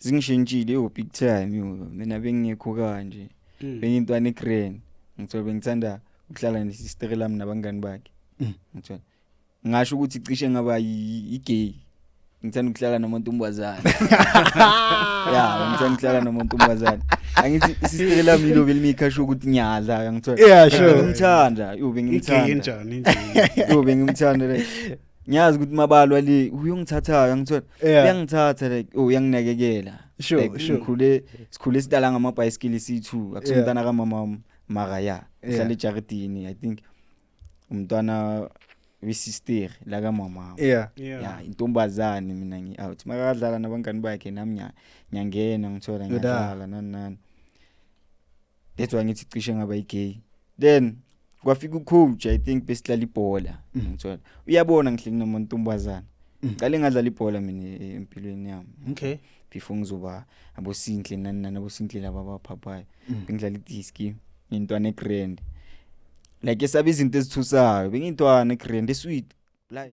Zingishintshile yo, big time yo. Mina bengingekho kanje. Bengintwana egrand, ngithola bengithanda ukuhlala nesister lami nabangani bakhe. Ngithola ngasho ukuthi cishe ngaba i-gay, ngithanda ukuhlala namantombazane. Ya, ngithanda ukuhlala namantombazane. Angithi isister lami yilo belimikha sho ukuthi ngiyadla, ngithola. Ngimthanda yo, I-gay bengimthanda. Enjani enjani? Yo, bengimthanda. Like ngiyazi ukuthi mabalwa le uyongithatha, ngithola. Uyangithatha, like, oh, uyanginakekela. Like, ngikhule, sikhule sidlala ngamabhayisikili siyi-two. Akusumntana kamama mara ya uhlala ejaridini. I think umntwana wesister la kamama. Ya, intombazane. Mina ngi-out, makadlala nabangani bakhe, nami ngiyangena, ngithola. Yoda. Ngiyadlala nani nani. That's why ngithi cishe ngaba i-gay. Then kwafika ucoach, I think besidlala ibhola, ngithola uyabona ngihleli nomantombazana. Qale ngadlala ibhola mina empilweni yami before ngizoba abosinhle nani nani, abosinhle laba abaphaphayo. Bengidlala idiski, ngintwana egrand, like esabe izinto ezithusayo. Bengintwana egrand esweet.